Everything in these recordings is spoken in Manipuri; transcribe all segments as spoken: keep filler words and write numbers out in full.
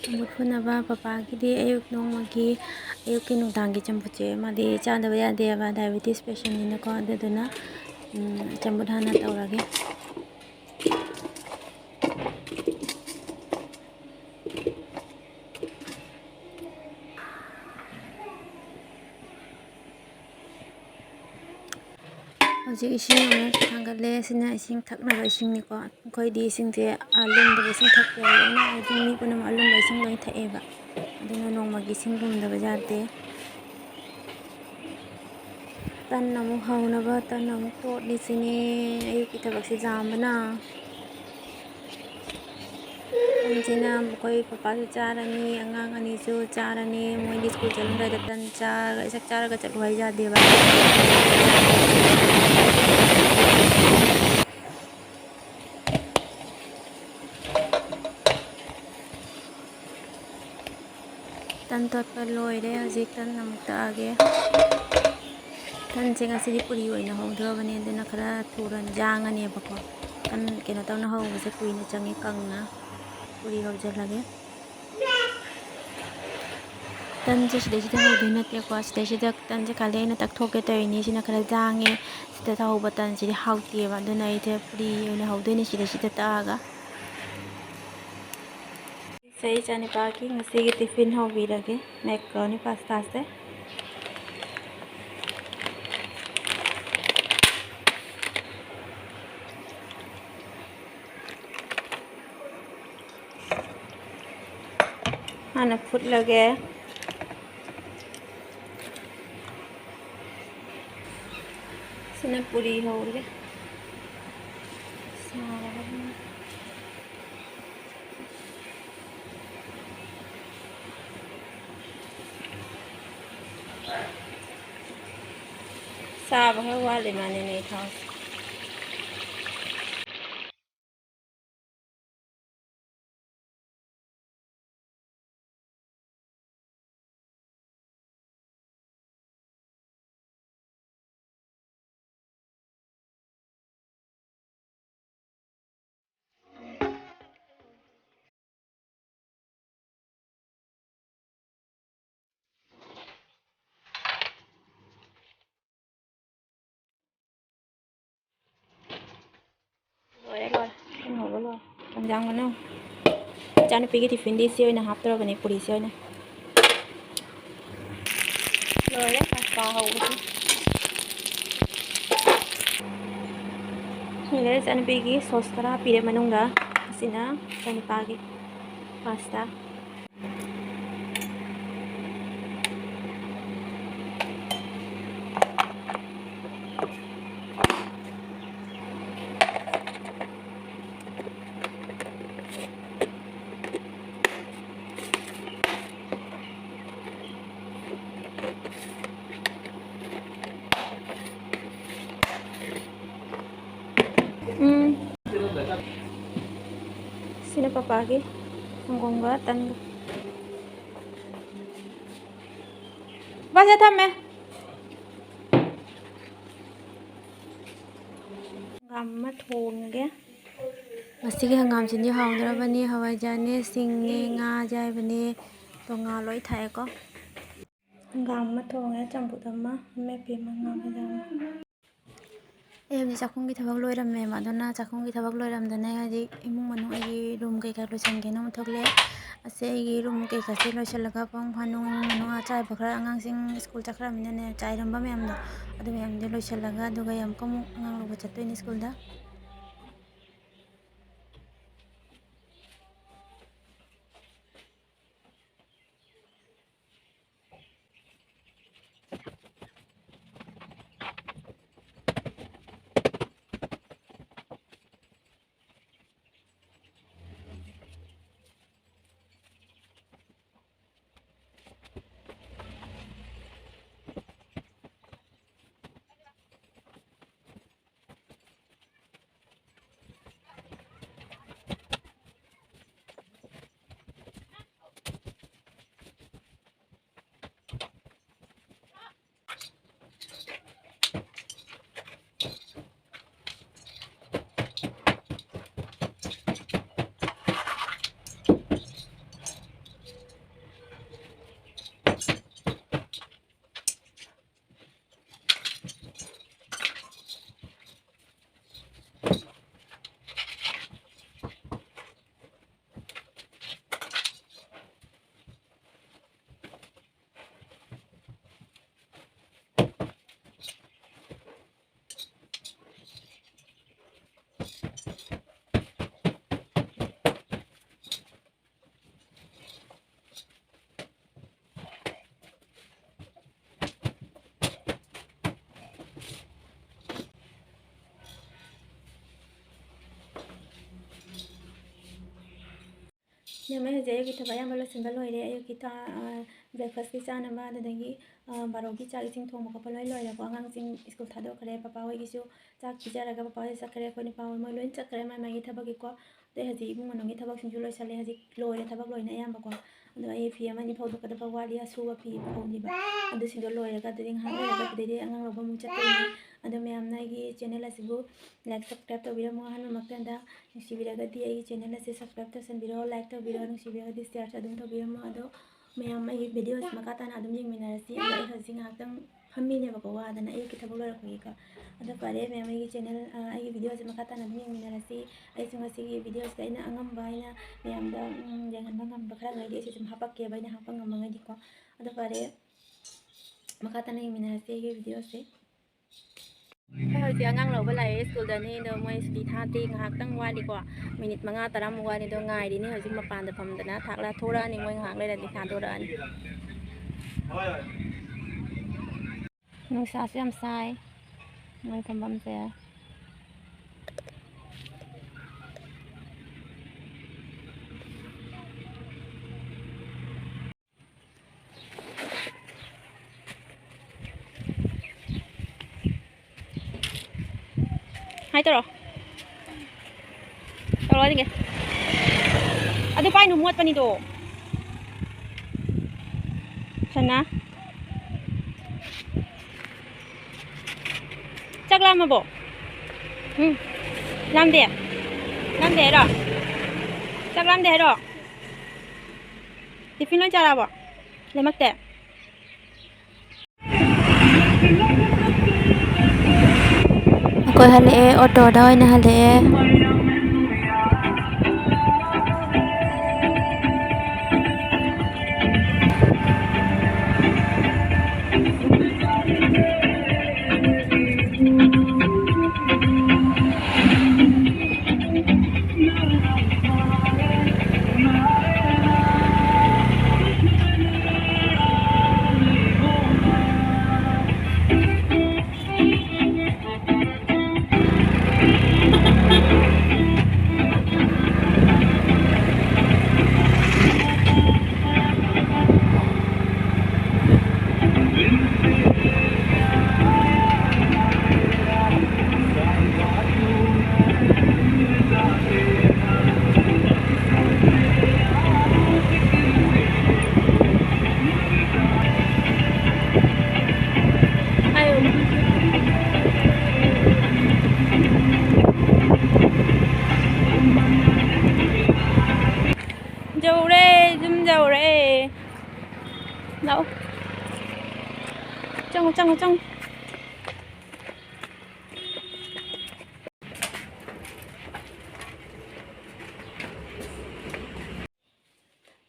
ꯆꯝꯐꯨꯠ ꯐꯨꯠꯅꯕ ꯄꯄꯥꯒꯤꯗꯤ ꯑꯌꯨꯛ ꯅꯣꯡꯃꯒꯤ, ꯑꯌꯨꯛꯀꯤ ꯅꯨꯡꯗꯥꯡꯒꯤ ꯆꯝꯐꯨꯠꯁꯦ ꯃꯥꯗꯤ ꯆꯥꯗꯕ ꯌꯥꯗꯦꯕ, diabetes patientꯅꯤꯅꯀꯣ꯫ ꯑꯗꯨꯗꯨꯅ, ꯎꯝ, ꯆꯝꯐꯨꯠ ꯍꯥꯟꯅ ꯇꯧꯔꯒꯦ꯫ ꯍꯧꯖꯤꯛ ꯏꯁꯤꯡ ꯑꯃꯨꯛ ꯊꯥꯡꯒꯠꯂꯦ꯫ ꯁꯤꯅ ꯏꯁꯤꯡ ꯊꯛꯅꯕ ꯏꯁꯤꯡꯅꯤꯀꯣ꯫ ꯑꯩꯈꯣꯏꯗꯤ ꯏꯁꯤꯡꯁꯦ ꯑꯂꯨꯝꯕ ꯏꯁꯤꯡ ꯊꯛꯇꯦꯕ꯫ ꯂꯣꯏꯅ ꯍꯥꯏꯗꯤ ꯃꯤ ꯄꯨꯝꯅꯃꯛ ꯑꯂꯨꯝꯕ ꯏꯁꯤꯡ ꯂꯣꯏ ꯊꯛꯑꯦꯕ꯫ ꯑꯗꯨꯅ ꯅꯣꯡꯃꯒꯤ ꯏꯁꯤꯡ ꯂꯨꯝꯗꯕ ꯌꯥꯗꯦ꯫ ꯇꯟ ꯑꯃꯨꯛ ꯍꯧꯅꯕ ꯇꯟ ꯑꯃꯨꯛ ꯇꯣꯠꯂꯤꯁꯤꯅꯦ꯫ ꯑꯌꯨꯛꯀꯤ ꯊꯕꯛꯁꯦ ꯌꯥꯝꯕꯅ꯫ ꯇꯟꯁꯤꯅ ꯃꯈꯣꯏ ꯄꯄꯥꯁꯨ ꯆꯥꯔꯅꯤ, ꯑꯉꯥꯡ ꯑꯅꯤꯁꯨ ꯆꯥꯔꯅꯤ꯫ ꯃꯣꯏꯗꯤ ꯁ꯭ꯀꯨꯜ ꯆꯠꯂꯝꯗꯥꯏꯗ ꯇꯟ ꯆꯥꯔꯒ, ꯆꯥꯛ ꯆꯥꯔꯒ ꯆꯠꯂꯨ ꯍꯥꯏ ꯌꯥꯗꯦꯕ꯫ ꯇꯟ ꯇꯣꯠꯄ ꯂꯣꯏꯔꯦ꯫ ꯍꯧꯖꯤꯛ ꯇꯟ ꯑꯃꯨꯛ ꯇꯛꯑꯒꯦ꯫ ꯇꯟꯁꯦ ꯉꯁꯤꯗꯤ ꯄꯨꯔꯤ ꯑꯣꯏꯅ ꯍꯧꯗꯣꯔꯕꯅꯦ, ꯑꯗꯨꯅ ꯈꯔ ꯊꯨꯅ ꯌꯥꯡꯉꯅꯦꯕꯀꯣ꯫ ꯇꯟ ꯀꯩꯅꯣ ꯇꯧꯅ ꯍꯧꯕꯁꯦ ꯀꯨꯏꯅ ꯆꯪꯉꯦ ꯀꯪꯅ꯫ ꯄꯨꯔꯤ ꯍꯧꯖꯤꯜꯂꯒꯦ꯫ ꯇꯟꯁꯦ ꯁꯤꯗꯩꯁꯤꯗ ꯍꯧꯗꯣꯏ ꯅꯠꯇꯦꯀꯣ꯫ ꯁꯤꯗꯩꯁꯤꯗ ꯇꯟꯁꯦ ꯈꯜꯂꯦ ꯑꯩꯅ ꯇꯛꯊꯣꯛꯀꯦ ꯇꯧꯔꯤꯅꯤ꯫ ꯁꯤꯅ ꯈꯔ ꯌꯥꯡꯉꯦ꯫ ꯁꯤꯗ ꯇꯧꯍꯧꯕ ꯇꯟꯁꯤꯗꯤ ꯍꯥꯎꯇꯦꯕ꯫ ꯑꯗꯨꯅ ꯑꯩꯁꯦ ꯄꯨꯔꯤ ꯑꯣꯏꯅ ꯍꯧꯗꯣꯏꯅꯦ ꯁꯤꯗꯩꯁꯤꯗ ꯇꯛꯑꯒ꯫ ꯁꯦ ꯏꯆꯥꯅꯤꯄꯥꯒꯤ ꯉꯁꯤꯒꯤ tiffin ꯍꯧꯕꯤꯔꯒꯦ, macaroni pastaꯁꯦ꯫ ꯍꯥꯟꯅ ꯐꯨꯠꯂꯒꯦ꯫ ꯁꯤꯅ ꯄꯨꯔꯤ ꯍꯧꯔꯒꯦ꯫ ꯁꯥꯔꯕꯅꯤꯅ꯫ ꯁꯥꯕ ꯈꯔ ꯋꯥꯠꯂꯤ ꯃꯥꯅꯦ ꯅꯦ ꯊꯥꯎꯁꯦ꯫ ꯏꯟꯖꯥꯡ ꯃꯅꯨꯡ꯫ ꯏꯆꯥꯅꯨꯄꯤꯒꯤ tiffinꯗꯤ ꯁꯤ ꯑꯣꯏꯅ ꯍꯥꯞꯇꯧꯔꯕꯅꯤ, ꯄꯨꯔꯤꯁꯤ ꯑꯣꯏꯅ꯫ ꯂꯣꯏꯔꯦ pasta ꯍꯧꯕꯁꯦ꯫ ꯂꯣꯏꯔꯦ, ꯏꯆꯥꯅꯨꯄꯤꯒꯤ sauce ꯈꯔ ꯍꯥꯞꯄꯤꯔꯦ ꯃꯅꯨꯡꯗ꯫ ꯑꯁꯤꯅ ꯏꯆꯥꯅꯨꯄꯥꯒꯤ pasta꯫ ꯎꯝ꯫ ꯁꯤꯅ ꯄꯄꯥꯒꯤ ꯁꯪꯒꯣꯝꯒ ꯇꯟꯒ꯫ ꯕꯥ, ꯁꯦ ꯊꯝꯃꯦ꯫ ꯍꯪꯒꯥꯝ ꯑꯃ ꯊꯣꯡꯉꯒꯦ꯫ ꯉꯁꯤꯒꯤ ꯍꯪꯒꯥꯝꯁꯤꯗꯤ ꯍꯥꯎꯗꯣꯔꯕꯅꯤ꯫ ꯍꯋꯥꯏꯖꯥꯔꯅꯦ, ꯁꯤꯡꯅꯦ, ꯉꯥ ꯑꯌꯥꯏꯕꯅꯦ, ꯑꯗꯣ ꯉꯥ ꯂꯣꯏ ꯊꯥꯛꯑꯦꯀꯣ꯫ ꯍꯪꯒꯥꯝ ꯑꯃ ꯊꯣꯡꯉꯦ, ꯆꯝꯐꯨꯠ ꯑꯃ, ꯏꯃꯥꯏ ꯄꯦꯝꯃ, ꯉꯥ ꯃꯌꯥꯝ꯫ ꯑꯩ ꯍꯧꯖꯤꯛ ꯆꯥꯛꯈꯨꯝꯒꯤ ꯊꯕꯛ ꯂꯣꯏꯔꯝꯃꯦꯕ, ꯑꯗꯨꯅ ꯆꯥꯛꯈꯨꯝꯒꯤ ꯊꯕꯛ ꯂꯣꯏꯔꯝꯗꯅ ꯍꯧꯖꯤꯛ ꯏꯃꯨꯡ ꯃꯅꯨꯡ ꯑꯩꯒꯤ room ꯀꯩꯀꯥ ꯂꯣꯏꯁꯟꯒꯦꯅ ꯑꯃꯨꯛ ꯊꯣꯛꯂꯛꯑꯦ꯫ ꯑꯁꯤ ꯑꯩꯒꯤ room ꯀꯩꯀꯥꯁꯦ ꯂꯣꯏꯁꯜꯂꯒ ꯄꯨꯡ ꯐꯥꯅꯨꯡ ꯏꯃꯨꯡ ꯃꯅꯨꯡ ꯑꯆꯥꯏꯕ ꯈꯔ, ꯑꯉꯥꯡꯁꯤꯡ ꯁ꯭ꯀꯨꯜ ꯆꯠꯈ꯭ꯔꯕꯅꯤꯅꯅꯦ, ꯆꯥꯏꯔꯝꯕ ꯃꯌꯥꯝꯗꯣ, ꯑꯗꯨ ꯃꯌꯥꯝꯗꯣ ꯂꯣꯏꯁꯜꯂꯒ ꯑꯗꯨꯒ ꯑꯩ ꯑꯃꯨꯛꯀ ꯑꯃꯨꯛ ꯑꯉꯥꯡ ꯂꯧꯕ ꯆꯠꯇꯣꯏꯅꯦ ꯁ꯭ꯀꯨꯜꯗ꯫ ꯃꯦꯝ, ꯑꯩ ꯍꯧꯖꯤꯛ ꯑꯌꯨꯛꯀꯤ ꯊꯕꯛ ꯑꯌꯥꯝꯕ ꯂꯣꯏꯁꯤꯟꯕ ꯂꯣꯏꯔꯦ꯫ ꯑꯌꯨꯛꯀꯤ ꯆꯥ-, ꯑ, breakfastꯀꯤ ꯆꯥꯅꯕ, ꯑꯗꯨꯗꯒꯤ, ꯑ, ꯕꯥꯔꯣꯒꯤ ꯆꯥꯛ ꯏꯁꯤꯡ ꯊꯣꯡꯕ ꯈꯣꯠꯄ ꯂꯣꯏ ꯂꯣꯏꯔꯦꯀꯣ꯫ ꯑꯉꯥꯡꯁꯤꯡ ꯁ꯭ꯀꯨꯜ ꯊꯥꯗꯣꯛꯈ꯭ꯔꯦ꯫ ꯄꯄꯥ ꯍꯣꯏꯒꯤꯁꯨ ꯆꯥꯛ ꯄꯤꯖꯔꯒ ꯄꯄꯥ ꯍꯣꯏ ꯆꯠꯈ꯭ꯔꯦ꯫ ꯑꯩꯈꯣꯏ ꯅꯨꯄꯥ ꯍꯣꯏ ꯃꯣꯏ ꯂꯣꯏ ꯆꯠꯈ꯭ꯔꯦ ꯃꯥꯏ ꯃꯥꯏꯒꯤ ꯊꯕꯛꯀꯤꯀꯣ꯫ ꯑꯗꯩ ꯍꯧꯖꯤꯛ ꯏꯃꯨꯡ ꯃꯅꯨꯡꯒꯤ ꯊꯕꯛꯁꯤꯡꯁꯨ ꯂꯣꯏꯁꯤꯜꯂꯦ꯫ ꯍꯧꯖꯤꯛ ꯂꯣꯏꯔꯦ ꯊꯕꯛ ꯂꯣꯏꯅ ꯑꯌꯥꯝꯕꯀꯣ꯫ ꯑꯗꯣ ꯑꯩ ꯐꯤ ꯑꯃꯅꯤ ꯐꯧꯗꯣꯛꯀꯗꯕ ꯋꯥꯠꯂꯤ, ꯑꯁꯨꯕ ꯐꯤ ꯐꯧꯅꯤꯕ꯫ ꯑꯗꯨꯁꯤꯡꯗꯣ ꯂꯣꯏꯔꯒ ꯑꯗꯨꯗꯤ ꯉꯥꯏꯍꯥꯛ ꯂꯩꯔꯒ ꯑꯗꯨꯗꯩꯗꯤ ꯑꯉꯥꯡ ꯂꯧꯕ ꯑꯃꯨꯛ ꯆꯠꯇꯣꯏꯅꯤ꯫ ꯑꯗꯣ ꯃꯌꯥꯝꯅ ꯑꯩꯒꯤ channel ꯑꯁꯤꯕꯨ like, subscribe ꯇꯧꯕꯤꯔꯝꯃꯣ꯫ ꯑꯍꯥꯟꯕꯃꯛꯇꯗ ꯅꯨꯡꯁꯤꯕꯤꯔꯒꯗꯤ ꯑꯩꯒꯤ channel ꯑꯁꯤ subscribe ꯇꯧꯁꯟꯕꯤꯔꯣ, like ꯇꯧꯕꯤꯔꯣ, ꯅꯨꯡꯁꯤꯕꯤꯔꯒꯗꯤ shareꯁꯨ ꯑꯗꯨꯝ ꯇꯧꯕꯤꯔꯝꯃꯣ꯫ ꯑꯗꯣ ꯃꯌꯥꯝ ꯑꯩꯒꯤ videoꯁꯤ ꯃꯈꯥ ꯇꯥꯅ ꯑꯗꯨꯝ ꯌꯦꯡꯃꯤꯟꯅꯔꯁꯤ꯫ ꯑꯗꯣ ꯑꯩ ꯍꯧꯖꯤꯛ ꯉꯥꯏꯍꯥꯛꯇꯪ ꯐꯝꯃꯤꯅꯦꯕꯀꯣ, ꯋꯥꯗꯅ ꯑꯌꯨꯛꯀꯤ ꯊꯕꯛ ꯂꯣꯏꯔꯛꯄꯒꯤꯀꯣ꯫ ꯑꯗꯣ ꯐꯔꯦ ꯃꯌꯥꯝ, ꯑꯩꯒꯤ channel, ꯑ, ꯑꯩꯒꯤ videoꯁꯦ ꯃꯈꯥ ꯇꯥꯅ ꯑꯗꯨꯝ ꯌꯦꯡꯃꯤꯟꯅꯔꯁꯤ꯫ ꯑꯩꯁꯨ ꯉꯁꯤꯒꯤ videoꯁꯤꯗ ꯑꯩꯅ ꯑꯉꯝꯕ, ꯑꯩꯅ ꯃꯌꯥꯝꯗ, ꯎꯝ, ꯌꯦꯡꯍꯟꯕ ꯉꯝꯕ ꯈꯔ ꯉꯩꯗꯤ ꯑꯩꯁꯨ ꯑꯗꯨꯝ ꯍꯥꯄꯛꯀꯦꯕ, ꯑꯩꯅ ꯍꯥꯞꯄ ꯉꯝꯕꯉꯩꯗꯤꯀꯣ꯫ ꯑꯗꯣ ꯐꯔꯦ, ꯃꯈꯥ ꯇꯥꯅ ꯌꯦꯡꯃꯤꯟꯅꯔꯁꯤ ꯑꯩꯒꯤ videoꯁꯦ꯫ ꯑꯩꯈꯣꯏ ꯍꯧꯖꯤꯛ ꯑꯉꯥꯡ ꯂꯧꯕ ꯂꯥꯛꯑꯦ ꯁ꯭ꯀꯨꯜꯗꯅꯤ꯫ ꯑꯗꯣ ꯃꯣꯏ ꯁꯨꯇꯤ ꯊꯥꯗꯦ, ꯉꯥꯏꯍꯥꯛꯇꯪ ꯋꯥꯠꯂꯤꯀꯣ, ꯃꯤꯅꯤꯠ ꯃꯉꯥ ꯇꯔꯥꯃꯨꯛ ꯋꯥꯠꯂꯤ꯫ ꯑꯗꯣ ꯉꯥꯏꯔꯤꯅꯦ ꯍꯧꯖꯤꯛ ꯃꯄꯥꯟꯗ ꯐꯝꯗꯅ꯫ ꯊꯥꯛꯂ ꯊꯣꯔꯛꯑꯅꯤ ꯃꯣꯏ, ꯉꯥꯏꯍꯥꯛ ꯂꯩꯔꯗꯤ ꯊꯥꯗꯣꯔꯛꯑꯅꯤ꯫ ꯅꯨꯡꯁꯥꯁꯨ ꯌꯥꯝ ꯁꯥꯏ ꯃꯣꯏ ꯐꯝꯐꯝꯁꯦ꯫ ꯍꯥꯏ ꯇꯧꯔꯣ꯫ ꯇꯧꯔꯣ ꯑꯗꯨꯒꯤ꯫ ꯑꯗꯨ ꯄꯥꯏꯅꯨ, ꯃꯣꯠꯄꯅꯤꯗꯣ꯫ ꯁꯅꯥ꯫ ꯆꯥꯛ ꯂꯥꯝꯃꯕꯣ? ꯎꯝ꯫ ꯂꯥꯝꯗꯦ? ꯂꯥꯝꯗꯦ ꯍꯥꯏꯔꯣ? ꯆꯥꯛ ꯂꯥꯝꯗꯦ ꯍꯥꯏꯔꯣ? Tiffin ꯂꯣꯏ ꯆꯥꯔꯛꯑꯕꯣ? ꯂꯦꯝꯃꯛꯇꯦ? ꯑꯩꯈꯣꯏ ꯍꯜꯂꯛꯑꯦ, ꯑꯣꯇꯣꯗ ꯑꯣꯏꯅ ꯍꯜꯂꯛꯑꯦ꯫ ꯆꯪꯉꯣ, ꯆꯪꯉꯣ, ꯆꯪꯉꯣ꯫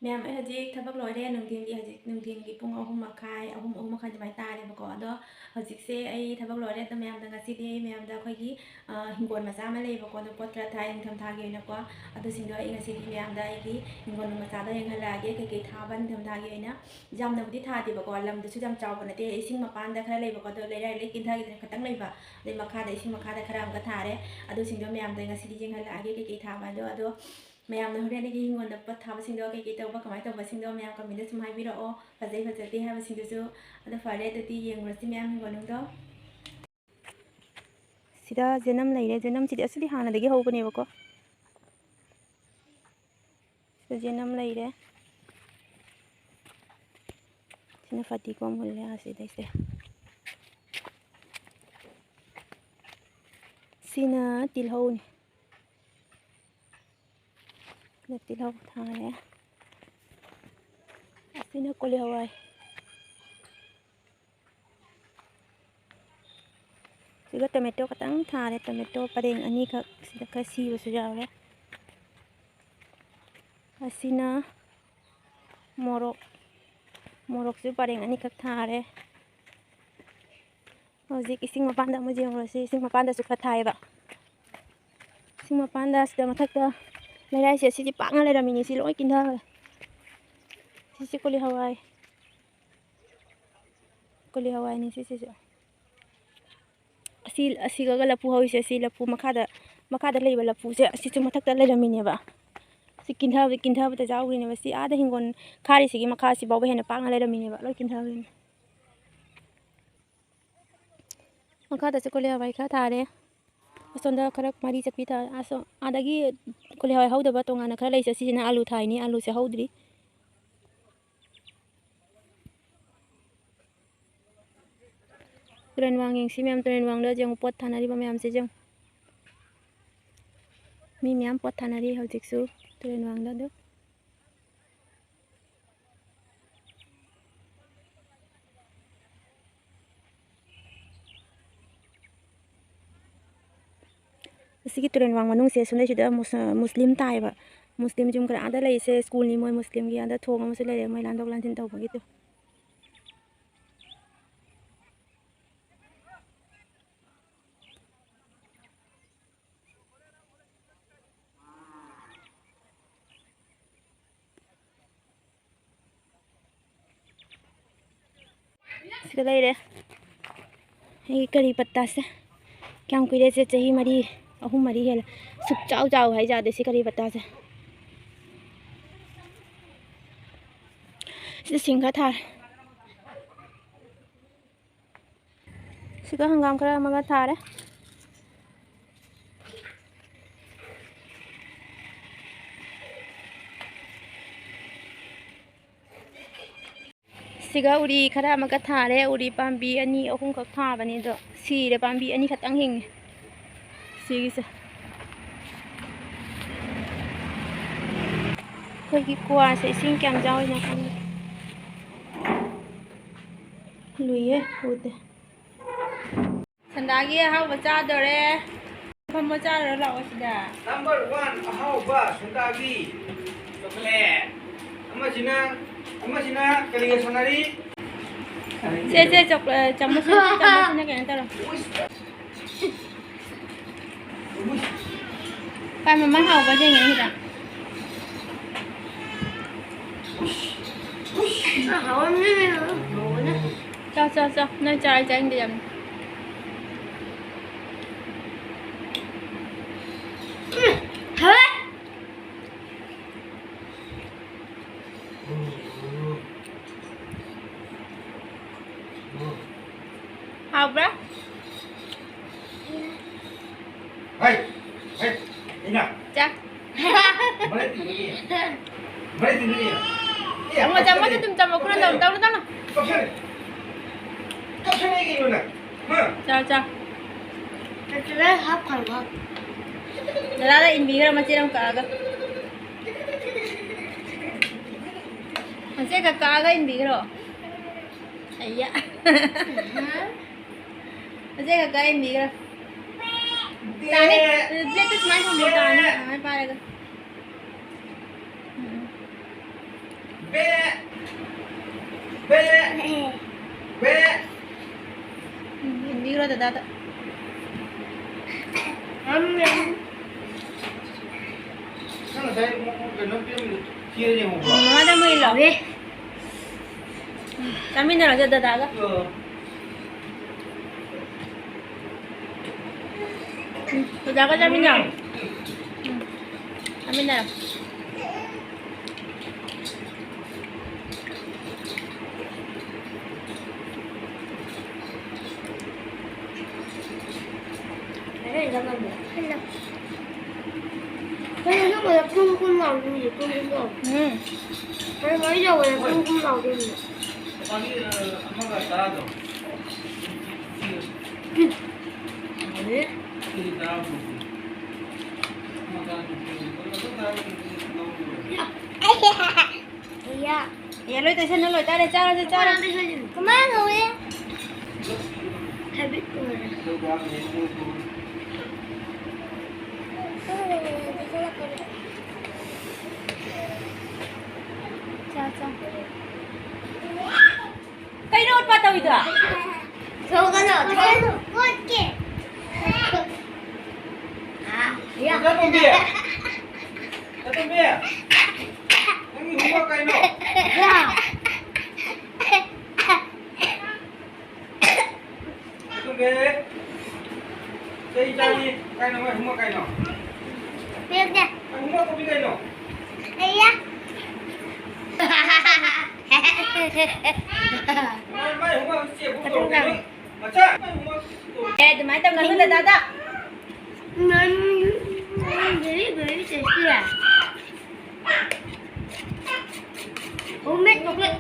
ꯃꯌꯥꯝ, ꯑꯩ ꯍꯧꯖꯤꯛ ꯊꯕꯛ ꯂꯣꯏꯔꯦ꯫ ꯅꯨꯡꯊꯤꯟꯒꯤ, ꯍꯧꯖꯤꯛ ꯅꯨꯡꯊꯤꯟꯒꯤ ꯄꯨꯡ ꯑꯍꯨꯝ ꯃꯈꯥꯏ, ꯑꯍꯨꯝ, ꯑꯍꯨꯝ ꯃꯈꯥꯏ ꯑꯗꯨꯃꯥꯏꯅ ꯇꯥꯔꯦꯕꯀꯣ꯫ ꯑꯗꯣ ꯍꯧꯖꯤꯛꯁꯦ ꯑꯩ ꯊꯕꯛ ꯂꯣꯏꯔꯦ꯫ ꯑꯗꯣ ꯃꯌꯥꯝꯗ ꯉꯁꯤꯗꯤ ꯑꯩ ꯃꯌꯥꯝꯗ ꯑꯩꯈꯣꯏꯒꯤ, ꯑ, ꯍꯤꯡꯒꯣꯜ ꯃꯆꯥ ꯑꯃ ꯂꯩꯌꯦꯕꯀꯣ꯫ ꯑꯗꯣ ꯄꯣꯠ ꯈꯔ ꯊꯥꯏ ꯅꯤꯡꯊꯝꯊꯥꯒꯤ ꯑꯣꯏꯅꯀꯣ꯫ ꯑꯗꯨꯁꯤꯡꯗꯣ ꯑꯩ ꯉꯁꯤꯗꯤ ꯃꯌꯥꯝꯗ ꯑꯩꯒꯤ ꯍꯤꯡꯒꯣꯜ ꯃꯆꯥꯗꯣ ꯌꯦꯡꯍꯜꯂꯛꯑꯒꯦ, ꯀꯩꯀꯩ ꯊꯥꯕ ꯅꯤꯡꯊꯝꯊꯥꯒꯤ ꯑꯣꯏꯅ꯫ ꯌꯥꯝꯅꯕꯨꯗꯤ ꯊꯥꯗꯦꯕꯀꯣ, ꯂꯝꯗꯨꯁꯨ ꯌꯥꯝ ꯆꯥꯎꯕ ꯅꯠꯇꯦ꯫ ꯏꯁꯤꯡ ꯃꯄꯥꯟꯗ ꯈꯔ ꯂꯩꯕꯀꯣ, ꯑꯗꯣ ꯂꯩꯔꯥꯏ ꯂꯩ ꯀꯤꯟꯊꯈꯤꯗꯅ ꯈꯇꯪ ꯂꯩꯕ꯫ ꯑꯗꯩ ꯃꯈꯥꯗ, ꯏꯁꯤꯡ ꯃꯈꯥꯗ ꯈꯔ ꯑꯃꯒ ꯊꯥꯔꯦ꯫ ꯑꯗꯨꯁꯤꯡꯗꯣ ꯃꯌꯥꯝꯗ ꯉꯁꯤꯗꯤ ꯌꯦꯡꯍꯜꯂꯛꯑꯒꯦ, ꯀꯩꯀꯩ ꯊꯥꯕ ꯍꯥꯏꯗꯣ꯫ ꯑꯗꯣ ꯃꯌꯥꯝꯅ ꯍꯣꯔꯦꯟ ꯑꯩꯒꯤ ꯍꯤꯡꯒꯣꯜꯗ ꯄꯣꯠ ꯊꯥꯕꯁꯤꯡꯗꯣ ꯀꯩꯀꯩ ꯇꯧꯕ, ꯀꯃꯥꯏꯅ ꯇꯧꯕꯁꯤꯡꯗꯣ ꯃꯌꯥꯝ comment ꯁꯨꯝ ꯍꯥꯏꯕꯤꯔꯛꯑꯣ, ꯐꯖꯩ ꯐꯖꯗꯦ ꯍꯥꯏꯕꯁꯤꯡꯗꯨꯁꯨ꯫ ꯑꯗꯣ ꯐꯔꯦ, ꯑꯗꯨꯗꯤ ꯌꯦꯡꯉꯨꯔꯁꯤ ꯃꯌꯥꯝ ꯍꯤꯡꯒꯣꯜ ꯃꯅꯨꯡꯗꯣ꯫ ꯁꯤꯗ ꯖꯦꯅꯝ ꯂꯩꯔꯦ꯫ ꯖꯦꯅꯝꯁꯤꯗꯤ ꯑꯁꯤꯗꯤ ꯍꯥꯟꯅꯗꯒꯤ ꯍꯧꯕꯅꯦꯕꯀꯣ꯫ ꯁꯤꯗ ꯖꯦꯅꯝ ꯂꯩꯔꯦ꯫ ꯁꯤꯅ ꯐꯗꯤꯒꯣꯝ ꯍꯨꯜꯂꯦ ꯑꯁꯤꯗꯩꯁꯦ꯫ ꯁꯤꯅ ꯇꯤꯜꯍꯧꯅꯤ꯫ ꯁꯤꯗ ꯇꯤꯜꯍꯧ ꯊꯥꯔꯦ꯫ ꯑꯁꯤꯅ ꯀꯣꯂꯤ ꯍꯋꯥꯏ꯫ ꯁꯤꯒ tomato ꯈꯇꯪ ꯊꯥꯔꯦ꯫ Tomato ꯄꯔꯦꯡ ꯑꯅꯤꯈꯛ, ꯁꯤꯗ ꯈꯔ ꯁꯤꯕꯁꯨ ꯌꯥꯎꯔꯦ꯫ ꯑꯁꯤꯅ ꯃꯣꯔꯣꯛ, ꯃꯣꯔꯣꯛꯁꯨ ꯄꯔꯦꯡ ꯑꯅꯤꯈꯛ ꯊꯥꯔꯦ꯫ ꯍꯧꯖꯤꯛ ꯏꯁꯤꯡ ꯃꯄꯥꯟꯗ ꯑꯃꯨꯛ ꯌꯦꯡꯉꯨꯔꯁꯤ꯫ ꯏꯁꯤꯡ ꯃꯄꯥꯟꯗꯁꯨ ꯈꯔ ꯊꯥꯏꯌꯦꯕ꯫ ꯏꯁꯤꯡ ꯃꯄꯥꯟꯗ ꯑꯁꯤꯗ ꯃꯊꯛꯇ ꯂꯩꯔꯥꯏꯁꯦ, ꯑꯁꯤꯗꯤ ꯄꯥꯛꯅ ꯂꯩꯔꯝꯃꯤꯅꯤ꯫ ꯁꯤ ꯂꯣꯏ ꯀꯤꯟꯊꯈ꯭ꯔꯦ꯫ ꯁꯤꯁꯤ ꯀꯣꯂꯤ ꯍꯋꯥꯏ꯫ ꯀꯣꯂꯤ ꯍꯋꯥꯏꯅꯤ ꯁꯤꯁꯤꯁꯨ꯫ ꯑꯁꯤ, ꯑꯁꯤꯒꯒ ꯂꯐꯨ ꯍꯧꯔꯤꯁꯦ, ꯑꯁꯤ ꯂꯐꯨ ꯃꯈꯥꯗ, ꯃꯈꯥꯗ ꯂꯩꯕ ꯂꯐꯨꯁꯦ, ꯑꯁꯤꯁꯨ ꯃꯊꯛꯇ ꯂꯩꯔꯝꯃꯤꯅꯦꯕ꯫ ꯁꯤ ꯀꯤꯟꯊꯕ, ꯀꯤꯟꯊꯕꯗ ꯌꯥꯎꯈ꯭ꯔꯤꯅꯦꯕ꯫ ꯁꯤ ꯑꯥꯗ ꯍꯤꯡꯒꯣꯜ ꯈꯥꯔꯤꯁꯤꯒꯤ ꯃꯈꯥꯁꯤ ꯐꯥꯎꯕ ꯍꯦꯟꯅ ꯄꯥꯛꯅ ꯂꯩꯔꯝꯃꯤꯅꯦꯕ꯫ ꯂꯣꯏ ꯀꯤꯟꯊꯈ꯭ꯔꯤꯅꯦ꯫ ꯃꯈꯥꯗꯁꯨ ꯀꯣꯂꯤ ꯍꯋꯥꯏ ꯈꯔ ꯊꯥꯔꯦ꯫ ꯑꯁꯣꯝꯗ ꯈꯔ ꯃꯔꯤ ꯆꯠꯄꯤ ꯊꯥꯔꯦ꯫ ꯑꯁꯣꯝ ꯑꯥꯗꯒꯤ ꯀꯣꯂꯤ ꯍꯋꯥꯏ ꯍꯧꯗꯕ ꯇꯣꯉꯥꯟꯅ ꯈꯔ ꯂꯩꯁꯦ꯫ ꯁꯤꯁꯤꯅ ꯑꯥꯂꯨ ꯊꯥꯏꯅꯤ꯫ ꯑꯥꯂꯨꯁꯦ ꯍꯧꯗ꯭ꯔꯤ꯫ ꯇꯨꯔꯦꯟ ꯋꯥꯡ ꯌꯦꯡꯁꯤ ꯃꯌꯥꯝ, ꯇꯨꯔꯦꯟ ꯋꯥꯡꯗ ꯌꯦꯡꯉꯨ, ꯄꯣꯠ ꯊꯥꯅꯔꯤꯕ ꯃꯌꯥꯝꯁꯦ ꯌꯦꯡꯉꯨ꯫ ꯃꯤ ꯃꯌꯥꯝ ꯄꯣꯠ ꯊꯥꯅꯔꯤ ꯍꯧꯖꯤꯛꯁꯨ ꯇꯨꯔꯦꯟ ꯋꯥꯡꯗ ꯑꯗꯨ꯫ ꯑꯁꯤꯒꯤ ꯇꯨꯔꯦꯜ ꯋꯥꯡ ꯃꯅꯨꯡꯁꯦ ꯁꯨꯝꯗꯩꯁꯤꯗ ꯃꯨꯁ-, ꯃꯨꯁꯂꯤꯝ ꯇꯥꯏꯌꯦꯕ꯫ ꯃꯨꯁꯂꯤꯝ ꯌꯨꯝ ꯈꯔ ꯑꯥꯗ ꯂꯩꯔꯤꯁꯦ ꯁ꯭ꯀꯨꯜꯅꯤ, ꯃꯣꯏ ꯃꯨꯁꯂꯤꯝꯒꯤ ꯑꯥꯗ ꯊꯣꯡ ꯑꯃꯁꯨ ꯂꯩꯔꯦ, ꯃꯣꯏ ꯂꯥꯟꯊꯣꯛ ꯂꯥꯟꯁꯤꯟ ꯇꯧꯕꯒꯤꯗꯣ꯫ ꯁꯤꯗ ꯂꯩꯔꯦ ꯑꯩꯒꯤ ꯀꯔꯤ ꯄꯠꯇꯥꯁꯦ꯫ ꯀꯌꯥꯝ ꯀꯨꯏꯔꯦ ꯁꯦ? ꯆꯍꯤ ꯃꯔꯤ, ꯑꯍꯨꯝ ꯃꯔꯤ ꯍꯦꯜꯂꯦ꯫ ꯁꯨꯛ ꯆꯥꯎ ꯆꯥꯎ ꯍꯥꯏꯖꯥꯗꯦ ꯁꯤ ꯀꯔꯤ ꯄꯠꯇꯥꯁꯦ꯫ ꯁꯤꯗ ꯁꯤꯡ ꯈꯔ ꯊꯥꯔꯦ꯫ ꯁꯤꯗ ꯍꯪꯒꯥꯝ ꯈꯔ ꯑꯃꯒ ꯊꯥꯔꯦ꯫ ꯁꯤꯒ ꯎꯔꯤ ꯈꯔ ꯑꯃꯒ ꯊꯥꯔꯦ꯫ ꯎꯔꯤ ꯄꯥꯝꯕꯤ ꯑꯅꯤ ꯑꯍꯨꯝꯈꯛ ꯊꯥꯕꯅꯦ, ꯑꯗꯣ ꯁꯤꯔꯦ, ꯄꯥꯝꯕꯤ ꯑꯅꯤꯈꯛꯇꯪ ꯍꯤꯡꯉꯦ ꯁꯤꯒꯤꯁꯦ꯫ ꯑꯩꯈꯣꯏꯒꯤ ꯀ꯭ꯋꯥꯁꯦ ꯏꯁꯤꯡ ꯀꯌꯥꯝ ꯌꯥꯎꯔꯤꯅꯣ ꯈꯪꯗꯦ꯫ ꯂꯨꯏꯌꯦ, ꯎꯗꯦ꯫ ꯁꯟꯗꯥꯒꯤ ꯑꯍꯥꯎꯕ ꯆꯥꯗꯣꯔꯦ꯫ ꯐꯝꯃꯣ, ꯆꯥꯔꯨꯔꯣ ꯂꯥꯛꯑꯣ ꯁꯤꯗ꯫ Number one ꯑꯍꯥꯎꯕ ꯁꯟꯗꯥꯒꯤ chocolate꯫ ꯑꯃꯁꯤꯅ, ꯑꯃꯁꯤꯅ ꯀꯔꯤꯒ ꯁꯥꯟꯅꯔꯤ? ꯁꯦ, ꯁꯦ, ꯆꯣꯀ꯭ꯂꯦ-, ꯆꯥꯃꯁ, ꯆꯥꯃꯁꯅ ꯀꯩꯅꯣ ꯇꯧꯔꯣ꯫ ꯀꯥꯏ ꯃꯃꯥ ꯍꯥꯎꯕ ꯌꯦꯡꯉꯦ ꯁꯤꯗ꯫ ꯆꯥꯎ, ꯆꯥꯎ, ꯆꯥꯎ꯫ ꯅꯣꯏ ꯆꯥꯔ ꯆꯥꯅꯤꯡꯗꯦ ꯌꯥꯝ꯫ ꯍꯥꯎꯕ꯭ꯔꯥ? ꯍꯩ, ꯍꯩ, ꯏꯅꯥ꯫ ꯆꯥ꯫ ꯃꯔꯩ ꯇꯤꯟꯅꯩꯌꯦ꯫ ꯃꯔꯩ ꯇꯤꯟꯅꯩꯌꯦ꯫ ꯑꯦ, ꯆꯥꯃꯁ, ꯆꯥꯃꯁ ꯑꯗꯨꯝ ꯆꯥꯃꯁ ꯈꯨꯠꯅ ꯇꯧꯔꯣ, ꯇꯧꯔꯣ, ꯇꯧꯔꯣ꯫ ꯀꯞꯁꯜꯂꯦ꯫ ꯀꯞꯁꯜꯂꯦ ꯀꯩꯅꯣ ꯅꯪ? ꯍꯥ? ꯆꯥ, ꯆꯥ꯫ ꯆꯥ, ꯆꯥ, ꯍꯥꯞꯈ꯭ꯔꯕ? ꯗꯗꯥꯗ ꯏꯟꯕꯤꯈ꯭ꯔꯣ ꯃꯆꯦꯠ ꯑꯃ ꯀꯛꯑꯒ꯫ ꯃꯆꯦꯠ ꯈꯛ ꯀꯛꯑꯒ ꯏꯟꯕꯤꯈ꯭ꯔꯣ꯫ ꯑꯩꯌꯥ꯫ ꯃꯆꯦꯠ ꯈꯛ ꯀꯛꯑ ꯏꯟꯕꯤꯈ꯭ꯔꯣ꯫ ꯇꯥꯅꯤ꯫ ꯄ꯭ꯂꯦꯠꯇ ꯁꯨꯃꯥꯏꯅ ꯊꯝꯃꯣ, ꯇꯥꯅꯤ꯫ ꯁꯨꯃꯥꯏꯅ ꯄꯥꯏꯔꯒ꯫ ꯎꯝ꯫ ꯕꯦ꯫ ꯕꯦ꯫ ꯕꯦ꯫ ꯎꯝ, ꯌꯦꯡꯕꯤꯔꯣ ꯗꯗꯥꯗ꯫ ꯅꯪ ꯉꯁꯥꯏ ꯀꯩꯅꯣ ꯄꯤꯔꯝꯕꯗꯣ ꯊꯤꯔ ꯌꯦꯡꯍꯧꯕ꯭ꯔꯣ? ꯎꯝ, ꯃꯃꯥꯗ ꯑꯃ ꯏꯜꯂꯣ꯫ ꯍꯥꯎꯋꯦ꯫ ꯎꯝ, ꯆꯥꯃꯤꯟꯅꯔꯁꯦ ꯗꯗꯥꯒ꯫ ꯑꯣ꯫ ꯎꯝ, ꯗꯗꯥꯒ ꯆꯥꯃꯤꯟꯅꯔꯣ꯫ ꯎꯝ, ꯆꯥꯃꯤꯟꯅꯔꯣ꯫ ꯀꯩꯅꯣ, ꯅꯪ ꯑꯃꯨꯛ ꯍꯜꯂꯣ꯫ ꯀꯩꯅꯣ, ꯅꯪ ꯑꯃꯨꯛ ꯀ꯭ꯔꯨꯝ ꯀ꯭ꯔꯨꯝ ꯂꯥꯎꯔꯤꯗꯨ, ꯀ꯭ꯔꯨꯝ ꯀ꯭ꯔꯨꯝ ꯂꯥꯎꯔꯤꯗꯨ? ꯎꯝ꯫ ꯀꯩꯅꯣ, ꯀꯃꯥꯏꯅ ꯇꯧꯕꯅꯣ? ꯀ꯭ꯔꯨꯝ ꯀ꯭ꯔꯨꯝ ꯂꯥꯎꯗꯣꯏꯅꯣ? ꯂꯨꯄꯥꯒꯤ, ꯑ, ꯑꯃꯒ ꯇꯔꯥꯗꯣ꯫ ꯎꯝ꯫ ꯑꯦ? ꯀꯦꯖꯤ ꯇꯔꯥ ꯄꯨꯔꯛꯄꯅꯦ꯫ ꯑꯃ ꯇꯔꯥ ꯄꯨꯔꯛꯄꯅꯦ꯫ ꯑꯗꯨ ꯇꯔꯥ ꯄꯨꯔꯛꯄꯅꯦ꯫ ꯂꯧꯔꯣꯏ꯫ ꯑꯩꯌꯥ꯫ ꯑꯦ, ꯂꯣꯏ ꯇꯩꯁꯟꯅ ꯂꯣꯏꯇꯥꯔꯦ꯫ ꯆꯥꯔꯁꯦ, ꯆꯥꯔꯁꯦ꯫ ꯀꯃꯥꯏꯅ ꯇꯧꯋꯦ? ꯍꯥꯏꯕ꯭ꯔꯤꯠ ꯑꯣꯏꯔꯦ꯫ ꯆꯥ, ꯆꯥ꯫ ꯀꯩꯅꯣ ꯑꯣꯠꯄ ꯇꯧꯏꯗꯣ? ꯊꯣꯛꯀꯅꯣ, ꯊꯣꯛꯀꯅꯣ꯫ ꯑꯣꯠꯀꯦ꯫ ꯑꯥ, ꯌꯥ꯫ ꯏꯆꯥꯇꯣꯝꯕꯤ! ꯏꯆꯥꯇꯣꯝꯕꯤ! ꯅꯪꯒꯤ homework ꯀꯩꯅꯣ? ꯌꯥ꯫ ꯏꯆꯥꯇꯣꯝꯕꯤ! ꯆꯩ ꯆꯥꯅꯤ꯫ ꯀꯩꯅꯣ ꯃꯣꯏ homework ꯀꯩꯅꯣ? ꯄꯤꯔꯛꯀꯦ꯫ ꯅꯪ homework copy ꯀꯩꯅꯣ? ꯑꯩꯌꯥ꯫ ꯃꯥꯏ, ꯃꯥꯏ homework ꯆꯦꯛ ꯇꯧꯔꯛꯀꯅꯤ꯫ ꯃꯆꯥ, ꯃꯥꯏ homework ꯇꯧ-꯫ ꯑꯦ, ꯑꯗꯨꯃꯥꯏꯅ ꯇꯧꯒꯅꯨ ꯗꯗꯥꯗ꯫ ꯎꯝ, very, very tasty꯫ Homemade chocolate꯫